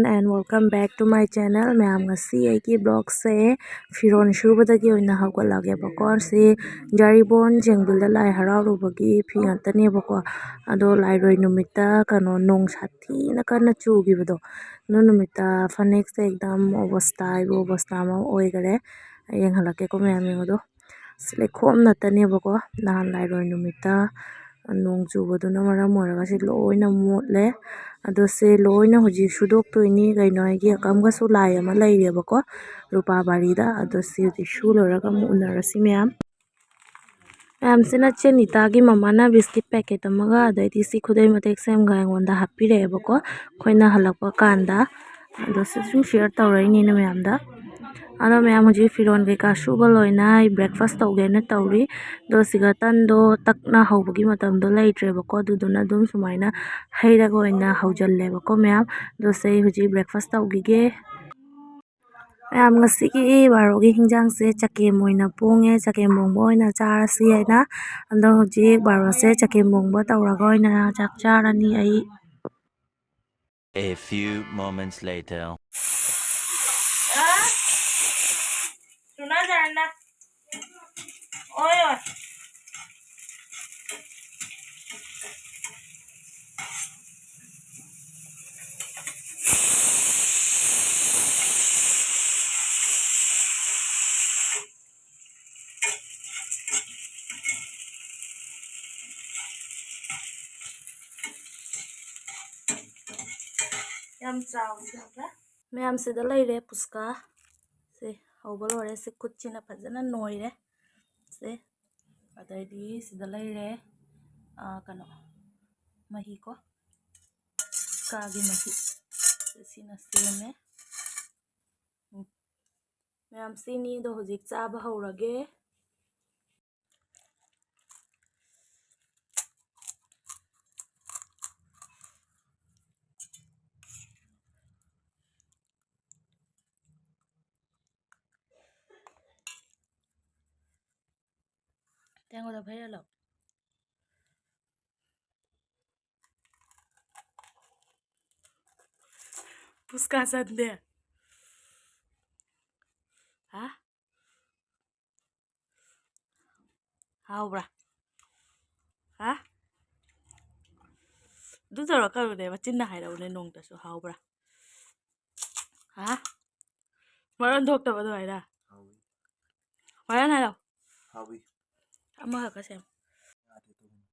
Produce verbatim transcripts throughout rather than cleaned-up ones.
And welcome back to my channel. ꯃꯌꯥꯝ, ꯉꯁꯤ ꯑꯩꯒꯤ vlogꯁꯦ ꯐꯤꯔꯣꯜ ꯁꯨꯕꯗꯒꯤ ꯑꯣꯏꯅ ꯍꯧꯒꯠꯂꯒꯦꯕꯀꯣ꯫ ꯁꯤ ꯖꯥꯔꯤꯕꯣꯟ ꯆꯦꯡꯕꯤꯜꯗ ꯂꯥꯏ ꯍꯔꯥꯎꯔꯨꯕꯒꯤ ꯐꯤ ꯉꯥꯛꯇꯅꯦꯕꯀꯣ꯫ ꯑꯗꯣ ꯂꯥꯏꯔꯣꯏ ꯅꯨꯃꯤꯠꯇ ꯀꯩꯅꯣ ꯅꯣꯡ ꯁꯥꯊꯤꯅ ꯀꯟꯅ ꯆꯨꯈꯤꯕꯗꯣ, ꯑꯗꯨ ꯅꯨꯃꯤꯠꯇ ꯐꯅꯦꯛꯁꯦ ꯑꯦꯛꯗꯝ ꯑꯣꯕꯁꯇꯥ ꯍꯥꯏꯕꯨ ꯑꯣꯕꯁꯇꯥ ꯑꯃ ꯑꯣꯏꯈꯔꯦ꯫ ꯑꯩ ꯌꯦꯡꯍꯜꯂꯛꯀꯦꯀꯣ ꯃꯌꯥꯝ, ꯌꯦꯡꯉꯨꯗꯣ꯫ ꯑꯁ, ꯂꯩꯈꯣꯝ ꯉꯥꯛꯇꯅꯦꯕꯀꯣ꯫ ꯅꯍꯥꯟ ꯂꯥꯏꯔꯣꯏ ꯅꯨꯃꯤꯠꯇ ꯅꯣꯡ ꯆꯨꯕꯗꯨꯅ ꯃꯔꯝ ꯑꯣꯏꯔꯒ ꯁꯤ ꯂꯣꯏꯅ ꯃꯣꯠꯂꯦ꯫ ꯑꯗꯣ ꯁꯤ ꯂꯣꯏꯅ ꯍꯧꯖꯤꯛ ꯁꯨꯗꯣꯛꯇꯣꯏꯅꯤ꯫ ꯀꯩꯅꯣ, ꯑꯩꯒꯤ ꯑꯀꯝꯒꯁꯨ ꯂꯥꯏ ꯑꯃ ꯂꯩꯔꯦꯕꯀꯣ, ꯔꯨꯄꯥ ꯕꯥꯔꯤꯗ꯫ ꯑꯗꯣ ꯁꯤ ꯍꯧꯖꯤꯛ ꯁꯨ ꯂꯣꯏꯔꯒ ꯑꯃꯨꯛ ꯎꯅꯔꯁꯤ ꯃꯌꯥꯝ꯫ ꯃꯌꯥꯝꯁꯤꯅ ꯆꯦꯅꯤꯇꯥꯒꯤ ꯃꯃꯥꯅ ꯕꯤꯁꯀꯤꯠ ꯄꯦꯀꯦꯠ ꯑꯃꯒ, ꯑꯗꯩꯗꯤ ꯁꯤ ꯈꯨꯗꯩ ꯃꯇꯦꯛ ꯁꯦꯝꯒ ꯑꯩꯉꯣꯟꯗ ꯍꯥꯞꯄꯤꯔꯛꯑꯦꯕꯀꯣ, ꯑꯩꯈꯣꯏꯅ ꯍꯜꯂꯛꯄ ꯀꯥꯟꯗ꯫ ꯑꯗꯣ ꯁꯤ ꯁꯨꯝ ꯁꯤꯌꯔ ꯇꯧꯔꯛꯏꯅꯤꯅ ꯃꯌꯥꯝꯗ꯫ ꯑꯗꯣ ꯃꯌꯥꯝ, ꯍꯧꯖꯤꯛ ꯐꯤꯔꯣꯜ ꯀꯩꯀꯥ ꯁꯨꯕ ꯂꯣꯏꯅ ꯑꯩ ꯕ꯭ꯔꯦꯛꯐꯥꯁ ꯇꯧꯒꯦꯅ ꯇꯧꯔꯤ꯫ ꯑꯗꯣ ꯁꯤꯒ ꯇꯟꯗꯣ ꯇꯛꯅ ꯍꯧꯕꯒꯤ ꯃꯇꯝꯗꯣ ꯂꯩꯇ꯭ꯔꯦꯕꯀꯣ, ꯑꯗꯨꯗꯨꯅ ꯑꯗꯨꯝ ꯁꯨꯃꯥꯏꯅ ꯍꯩꯔꯒ ꯑꯣꯏꯅ ꯍꯧꯖꯜꯂꯦꯕꯀꯣ ꯃꯌꯥꯝ꯫ ꯑꯗꯣ ꯁꯦ, ꯑꯩ ꯍꯧꯖꯤꯛ ꯕ꯭ꯔꯦꯛꯐꯥꯁ ꯇꯧꯈꯤꯒꯦ꯫ ꯃꯌꯥꯝ, ꯉꯁꯤꯒꯤ ꯕꯥꯔꯣꯒꯤ ꯍꯤꯟꯖꯥꯡꯁꯦ ꯆꯒꯦꯝ ꯑꯣꯏꯅ ꯄꯣꯡꯉꯦ, ꯆꯒꯦꯝ ꯄꯣꯡꯕ ꯑꯣꯏꯅ ꯆꯥꯔꯁꯤ ꯍꯥꯏꯅ꯫ ꯑꯗꯣ ꯍꯧꯖꯤꯛ ꯕꯥꯔꯣꯁꯦ ꯆꯒꯦꯝ ꯄꯣꯡꯕ ꯇꯧꯔꯒ ꯑꯣꯏꯅ ꯆꯥꯛ ꯆꯥꯔꯅꯤ ꯑꯩ꯫ A few moments later. ꯌꯥꯝ ꯆꯥꯎꯏ꯫ ꯃꯌꯥꯝ, ꯁꯤꯗ ꯂꯩꯔꯦ ꯄꯨꯁꯀꯥ꯫ ꯁꯦ, ꯍꯧꯕ ꯂꯣꯏꯔꯦ꯫ ꯁꯤ ꯈꯨꯠꯁꯤꯅ ꯐꯖꯅ ꯅꯣꯏꯔꯦ꯫ ꯁꯦ, ꯑꯗꯩꯗꯤ ꯁꯤꯗ ꯂꯩꯔꯦ, ꯑꯥ, ꯀꯩꯅꯣ, ꯃꯍꯤꯀꯣ, ꯄꯨꯁꯀꯥꯒꯤ ꯃꯍꯤ꯫ ꯁꯤꯅ ꯁꯦꯝꯃꯦ꯫ ꯎꯝ꯫ ꯃꯌꯥꯝ, ꯁꯤꯅꯤꯗꯣ ꯍꯧꯖꯤꯛ ꯆꯥꯕ ꯍꯧꯔꯒꯦ꯫ Tengo la pera lo. ꯄꯨꯁꯀꯥ ꯆꯟꯗꯦ꯫ ꯍꯥ? ꯍꯥꯎꯕ꯭ꯔꯥ? ꯍꯥ? ꯑꯗꯨ ꯇꯧꯔꯛꯀꯅꯨꯅꯦ, ꯃꯆꯤꯟꯅ ꯍꯥꯏꯔꯛꯎꯅꯦ ꯅꯣꯡꯇꯁꯨ꯫ ꯍꯥꯎꯕ꯭ꯔꯥ? ꯍꯥ? ꯃꯔꯣꯟ ꯊꯣꯛꯇꯕ ꯑꯗꯨꯃꯥꯏꯅ꯫ ꯍꯥꯎꯏ꯫ ꯃꯔꯣꯟ ꯍꯥꯏꯔꯣ꯫ ꯍꯥꯎꯏ꯫ ꯑꯃꯈꯛꯀ ꯁꯦꯝ꯫ ꯌꯥꯗꯦ, ꯑꯗꯨꯒꯨꯝꯕ꯫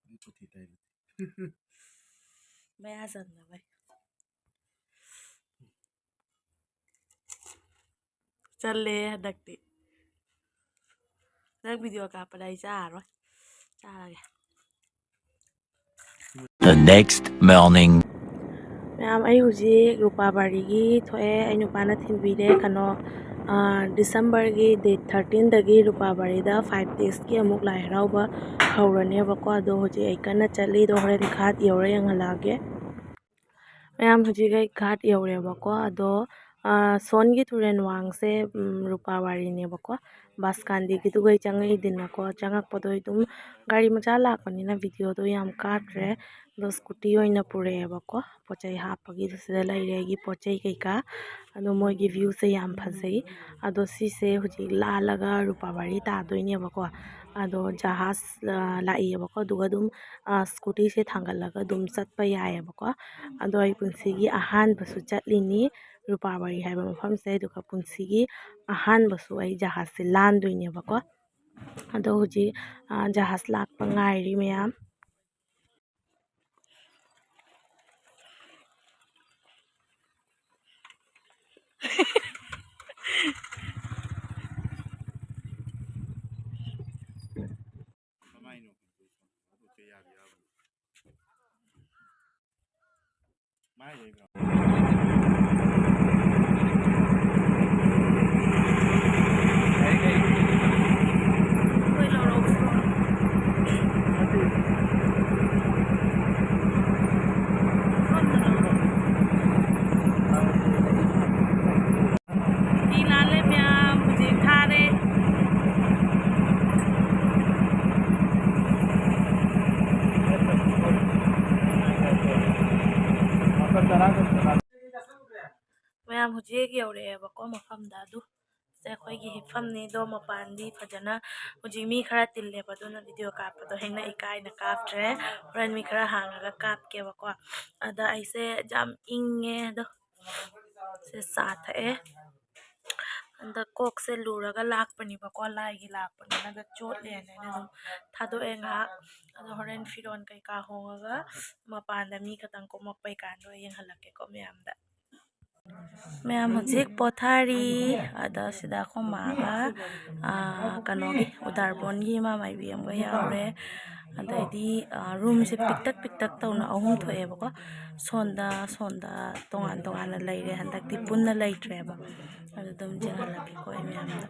ꯃꯤ ꯄꯨꯊꯤ ꯇꯩꯔꯗꯤ꯫ ꯃꯌꯥ ꯆꯪꯗꯕꯩ꯫ ꯆꯜꯂꯦ ꯍꯟꯗꯛꯇꯤ꯫ ꯅꯪ ꯚꯤꯗꯤꯑꯣ ꯀꯥꯞꯄꯗ ꯑꯩ ꯆꯥꯔꯔꯣꯏ꯫ ꯆꯥꯔꯒꯦ꯫ The next morning. ꯃꯌꯥꯝ, ꯑꯩ ꯍꯧꯖꯤꯛ ꯔꯨꯄꯥꯕꯥꯔꯤꯒꯤ ꯊꯣꯛꯑꯦ꯫ ꯑꯩ ꯅꯨꯄꯥꯅ ꯊꯤꯟꯕꯤꯔꯦ꯫ ꯀꯩꯅꯣ, ꯑꯥ, ꯗꯤꯁꯦꯝꯕꯔꯒꯤ ꯗꯦꯠ ꯊꯥꯔꯇꯤꯟꯗꯒꯤ ꯔꯨꯄꯥꯕꯥꯔꯤꯗ ꯐꯥꯏꯚ ꯗꯦꯖꯀꯤ ꯑꯃꯨꯛ ꯂꯥꯏ ꯍꯔꯥꯎꯕ ꯍꯧꯔꯅꯦꯕꯀꯣ꯫ ꯑꯗꯣ ꯍꯧꯖꯤꯛ ꯑꯩ ꯀꯟꯅ ꯆꯠꯂꯤ꯫ ꯑꯗꯣ ꯍꯣꯔꯦꯟ ꯘꯥꯠ ꯌꯧꯔ ꯌꯦꯡꯍꯜꯂꯛꯑꯒꯦ꯫ ꯃꯌꯥꯝ, ꯍꯧꯖꯤꯛ ꯑꯩ ꯘꯥꯠ ꯌꯧꯔꯦꯕꯀꯣ꯫ ꯑꯗꯣ, ꯑꯥ, ꯁꯣꯟꯒꯤ ꯇꯨꯔꯦꯟ ꯋꯥꯡꯁꯦ, ꯎꯝ, ꯔꯨꯄꯥꯕꯥꯔꯤꯅꯦꯕꯀꯣ꯫ ꯕꯥꯁꯀꯥꯟꯗꯤꯒꯤꯗꯨꯒꯩ ꯆꯪꯉꯛꯏꯗꯅꯀꯣ꯫ ꯆꯪꯉꯛꯄꯗꯣ ꯑꯩ ꯑꯗꯨꯝ ꯒꯥꯔꯤ ꯃꯆꯥ ꯂꯥꯛꯄꯅꯤꯅ ꯚꯤꯗꯤꯑꯣꯗꯣ ꯌꯥꯝ ꯀꯥꯗ꯭ꯔꯦ꯫ ꯑꯗꯣ ꯁ꯭ꯀꯨꯇꯤ ꯑꯣꯏꯅ ꯄꯨꯔꯛꯑꯦꯕꯀꯣ꯫ ꯄꯣꯠ ꯆꯩ ꯍꯥꯞꯄꯒꯤꯗꯨ ꯁꯤꯗ ꯂꯩꯔꯦ ꯑꯩꯒꯤ ꯄꯣꯠ ꯆꯩ ꯀꯩꯀꯥ꯫ ꯑꯗꯣ ꯃꯣꯏꯒꯤ ꯚ꯭ꯌꯨꯁꯦ ꯌꯥꯝ ꯐꯖꯩ꯫ ꯑꯗꯣ ꯁꯤꯁꯦ ꯍꯧꯖꯤꯛ ꯂꯥꯜꯂꯒ ꯔꯨꯄꯥꯕꯥꯔꯤ ꯇꯥꯗꯣꯏꯅꯦꯕꯀꯣ꯫ ꯑꯗꯣ ꯖꯍꯥꯖ, ꯑ, ꯂꯥꯛꯏꯌꯦꯕꯀꯣ꯫ ꯑꯗꯨꯒ ꯑꯗꯨꯝ, ꯑ, ꯁ꯭ꯀꯨꯇꯤꯁꯦ ꯊꯥꯡꯒꯠꯂꯒ ꯑꯗꯨꯝ ꯆꯠꯄ ꯌꯥꯏꯌꯦꯕꯀꯣ꯫ ꯑꯗꯣ ꯑꯩ ꯄꯨꯟꯁꯤꯒꯤ ꯑꯍꯥꯟꯕꯁꯨ ꯆꯠꯂꯤꯅꯤ ꯔꯨꯄꯥꯕꯥꯔꯤ ꯍꯥꯏꯕ ꯃꯐꯝꯁꯦ꯫ ꯑꯗꯨꯒ ꯄꯨꯟꯁꯤꯒꯤ ꯑꯍꯥꯟꯕꯁꯨ ꯑꯩ ꯖꯍꯥꯖꯁꯦ ꯂꯥꯟꯗꯣꯏꯅꯦꯕꯀꯣ꯫ ꯑꯗꯣ ꯍꯧꯖꯤꯛ, ꯑ, ꯖꯍꯥꯖ ꯂꯥꯛꯄ ꯉꯥꯏꯔꯤ ꯃꯌꯥꯝ꯫ ꯇꯤ ꯂꯥꯜꯂꯦ ꯃꯌꯥꯝ, ꯍꯧꯖꯤꯛ ꯊꯥꯔꯦ꯫ ꯍꯧꯖꯤꯛ ꯌꯧꯔꯛꯑꯦꯕꯀꯣ ꯃꯐꯝꯗ꯫ ꯑꯗꯨ ꯁꯦ ꯑꯩꯈꯣꯏꯒꯤ ꯍꯤꯞꯐꯝꯅꯤ꯫ ꯑꯗꯣ ꯃꯄꯥꯟꯗꯤ ꯐꯖꯅ ꯍꯧꯖꯤꯛ ꯃꯤ ꯈꯔ ꯇꯤꯜꯂꯦꯕ, ꯑꯗꯨꯅ ꯚꯤꯗꯤꯑꯣ ꯀꯥꯞꯄꯗꯣ ꯍꯦꯟꯅ ꯏꯀꯥꯏꯅ ꯀꯥꯞꯇ꯭ꯔꯦ꯫ ꯍꯣꯔꯦꯟ ꯃꯤ ꯈꯔ ꯍꯥꯡꯉꯒ ꯀꯥꯞꯀꯦꯕꯀꯣ꯫ ꯑꯗ ꯑꯩꯁꯦ ꯌꯥꯝ ꯏꯪꯉꯦ꯫ ꯑꯗꯣ ꯁꯦ ꯆꯥ ꯊꯛꯑꯦ꯫ ꯍꯟꯗꯛ ꯀꯣꯛꯁꯦ ꯂꯨꯔꯒ ꯂꯥꯛꯄꯅꯦꯕꯀꯣ, ꯂꯥꯏꯒꯤ ꯂꯥꯛꯄꯅꯤꯅ꯫ ꯑꯗ ꯆꯣꯠꯂꯦꯅ ꯑꯩꯅ ꯑꯗꯨꯝ ꯊꯥꯗꯣꯛꯑꯦ ꯉꯥꯏꯍꯥꯛ꯫ ꯑꯗꯣ ꯍꯣꯔꯦꯟ ꯐꯤꯔꯣꯟ ꯀꯩꯀꯥ ꯍꯣꯡꯉꯒ ꯃꯄꯥꯟꯗ ꯃꯤ ꯈꯇꯪ ꯀꯨꯝꯃꯛꯄꯩ ꯀꯥꯟꯗꯣ ꯌꯦꯡꯍꯜꯂꯛꯀꯦꯀꯣ ꯃꯌꯥꯝꯗ꯫ ꯃꯌꯥꯝ ꯍꯧꯖꯤꯛ ꯄꯣꯊꯥꯔꯤ꯫ ꯑꯗ ꯁꯤꯗ ꯑꯩꯈꯣꯏ ꯃꯥꯒ, ꯑꯥ, ꯀꯩꯅꯣꯒꯤ ꯎꯗꯥꯔꯕꯣꯟꯒꯤ ꯏꯃꯥ ꯃꯥꯏꯕꯤ ꯑꯃꯒ ꯌꯥꯎꯔꯦ꯫ ꯑꯗꯩꯗꯤ, ꯑꯥ, ꯔꯨꯝꯁꯦ ꯄꯤꯛꯇꯛ ꯄꯤꯛꯇꯛ ꯇꯧꯅ ꯑꯍꯨꯝ ꯊꯣꯛꯑꯦꯕꯀꯣ꯫ ꯁꯣꯟꯗ ꯁꯣꯟꯗ ꯇꯣꯉꯥꯟ ꯇꯣꯉꯥꯟꯅ ꯂꯩꯔꯦ꯫ ꯍꯟꯗꯛꯇꯤ ꯄꯨꯟꯅ ꯂꯩꯇ꯭ꯔꯦꯕ꯫ ꯑꯗꯨ ꯑꯗꯨꯝ ꯌꯦꯡꯍꯜꯂꯛꯀꯦꯀꯣ ꯑꯩ ꯃꯌꯥꯝꯗ꯫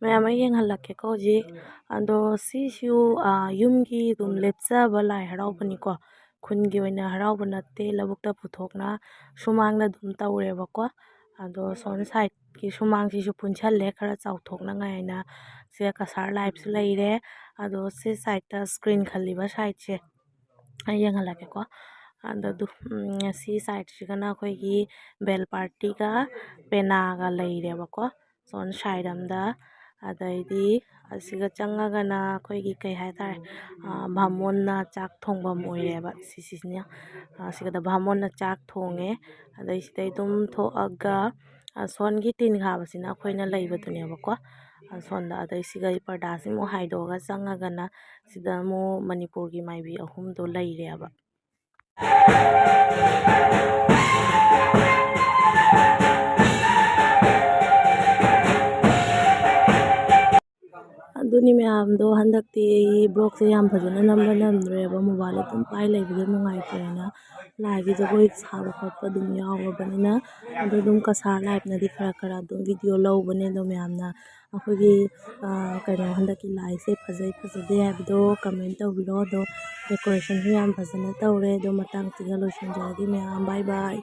ꯃꯌꯥꯝ ꯑꯩ ꯌꯦꯡꯍꯜꯂꯛꯀꯦꯀꯣ ꯍꯧꯖꯤꯛ꯫ ꯑꯗꯣ ꯁꯤꯁꯨ, ꯑꯥ, ꯌꯨꯝꯒꯤ ꯑꯗꯨꯝ ꯂꯦꯞꯆꯕ ꯂꯥꯏ ꯍꯔꯥꯎꯕꯅꯤꯀꯣ꯫ ꯈꯨꯟꯒꯤ ꯑꯣꯏꯅ ꯍꯔꯥꯎꯕ ꯅꯠꯇꯦ, ꯂꯧꯕꯨꯛꯇ ꯄꯨꯊꯣꯛꯅ ꯁꯨꯃꯥꯡꯗ ꯑꯗꯨꯝ ꯇꯧꯔꯦꯕꯀꯣ꯫ ꯑꯗꯣ ꯁꯣꯝ ꯁꯥꯏꯠꯀꯤ ꯁꯨꯃꯥꯡꯁꯤꯁꯨ ꯄꯨꯟꯁꯜꯂꯦ ꯈꯔ ꯆꯥꯎꯊꯣꯛꯅꯉꯥꯏꯅ꯫ ꯁꯤꯗ ꯀꯁꯥꯔ ꯂꯥꯏꯞꯁꯨ ꯂꯩꯔꯦ꯫ ꯑꯗꯣ ꯁꯤ ꯁꯥꯏꯠꯇ ꯁ꯭ꯀ꯭ꯔꯤꯟ ꯈꯜꯂꯤꯕ ꯁꯥꯏꯠꯁꯦ ꯑꯩ ꯌꯦꯡꯍꯜꯂꯛꯀꯦꯀꯣ꯫ ꯑꯗꯣ ꯑꯗꯨ, ꯎꯝ, ꯁꯤ ꯁꯥꯏꯠꯁꯤꯒꯅ ꯑꯩꯈꯣꯏꯒꯤ ꯕꯦꯜ ꯄꯥꯔꯇꯤꯒ ꯄꯦꯅꯥꯒ ꯂꯩꯔꯦꯕꯀꯣ꯫ ꯁꯣꯝ ꯁꯥꯏꯠ ꯑꯝꯗ꯫ ꯑꯗꯩꯗꯤ ꯑꯁꯤꯒ ꯆꯪꯉꯒꯅ ꯑꯩꯈꯣꯏꯒꯤ ꯀꯩ ꯍꯥꯏꯇꯥꯔꯦ, ꯚꯥꯃꯣꯟꯅ ꯆꯥꯛ ꯊꯣꯡꯐꯝ ꯑꯣꯏꯔꯦꯕ ꯁꯤꯁꯤꯅ꯫ ꯁꯤꯒꯗ ꯚꯥꯃꯣꯟꯅ ꯆꯥꯛ ꯊꯣꯡꯉꯦ꯫ ꯑꯗꯩ ꯁꯤꯗꯩ ꯑꯗꯨꯝ ꯊꯣꯛꯑꯒ, ꯑꯁꯣꯟꯒꯤ ꯇꯤꯟ ꯈꯥꯕꯁꯤꯅ ꯑꯩꯈꯣꯏꯅ ꯂꯩꯕꯗꯨꯅꯦꯕꯀꯣ꯫ ꯑꯁꯣꯟꯗ ꯑꯗꯩ ꯁꯤꯒ ꯄꯔꯗꯥꯁꯤꯃꯨꯛ ꯍꯥꯏꯗꯣꯛꯑꯒ ꯆꯪꯉꯒꯅ ꯁꯤꯗ ꯑꯃꯨꯛ ꯃꯅꯤꯄꯨꯔꯒꯤ ꯃꯥꯏꯕꯤ ꯑꯍꯨꯝꯗꯣ ꯂꯩꯔꯦꯕ꯫ ꯑꯗꯨꯅꯤ ꯃꯌꯥꯝꯗꯣ, ꯍꯟꯗꯛꯇꯤ ꯑꯩ ꯕ꯭ꯂꯣꯛꯁꯦ ꯌꯥꯝ ꯐꯖꯅ ꯅꯝꯕ ꯅꯝꯗ꯭ꯔꯦꯕ, ꯃꯣꯕꯥꯏꯜ ꯑꯗꯨꯝ ꯄꯥꯏ ꯂꯩꯕꯗꯣ ꯅꯨꯡꯉꯥꯏꯇ꯭ꯔꯦꯅ꯫ ꯂꯥꯏꯒꯤ ꯖꯒꯣꯏ ꯁꯥꯕ ꯈꯣꯠꯄ ꯑꯗꯨꯝ ꯌꯥꯎꯔꯕꯅꯤꯅ ꯑꯗꯣ ꯑꯗꯨꯝ ꯀꯁꯥꯔ ꯂꯥꯏꯞꯅꯗꯤ ꯈꯔ ꯈꯔ ꯑꯗꯨꯝ ꯚꯤꯗꯤꯑꯣ ꯂꯧꯕꯅꯦ꯫ ꯑꯗꯣ ꯃꯌꯥꯝꯅ ꯑꯩꯈꯣꯏꯒꯤ, ꯑꯥ, ꯀꯩꯅꯣ, ꯍꯟꯗꯛꯀꯤ ꯂꯥꯏꯁꯦ ꯐꯖꯩ ꯐꯖꯗꯦ ꯍꯥꯏꯕꯗꯣ ꯀꯃꯦꯟ ꯇꯧꯕꯤꯔꯣ꯫ ꯑꯗꯣ ꯗꯦꯀꯣꯔꯦꯁꯟꯁꯨ ꯌꯥꯝ ꯐꯖꯅ ꯇꯧꯔꯦ꯫ ꯑꯗꯣ ꯃꯇꯥꯡꯁꯤꯒ ꯂꯣꯏꯁꯤꯟꯖꯔꯒꯦ ꯃꯌꯥꯝ, ꯕꯥꯏ ꯕꯥꯏ꯫